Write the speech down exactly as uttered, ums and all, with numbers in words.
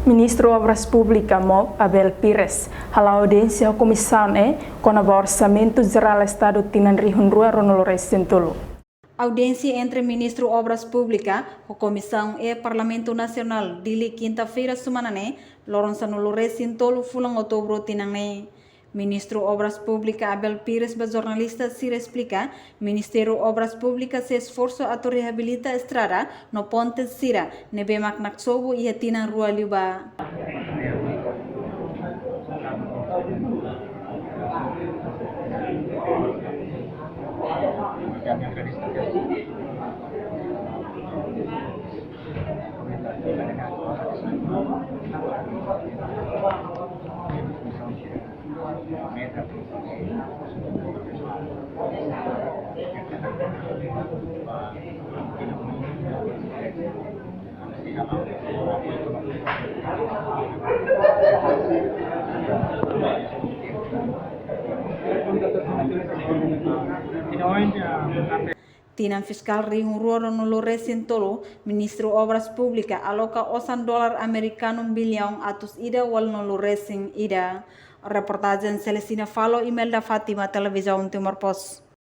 Ministru Obras Públikas, MOP, Abel Pires hala'o audiénsia ho Komisaun E kona-ba Orsamentu Jerál Estadu tinan rihun rua ruanulu-resin-tolu. Audiénsia entre Ministru Obras Públikas ho Komisaun E Parlamentu Nasionál, Dili, kinta-feira semana ne'e, loron sanulu-resin-tolu fulan Outubru tinan ne'e. Ministru Obras Públikas Abel Pires ba jornalista sira esplika, Ministériu Obras Públikas sei esforsu atu reabilita estrada no ponte sira ne'ebé mak naksobu iha tinan rua liubá. Tinan fiskál rihun rua ruanulu-resin-tolu, Ministru Obras Públikas aloka osan dolar amerikanu billaun atus ida ualunulu-resin-ida. Reportajen Celestina Falo, Imelda Fátima, Televizaun Timor Post.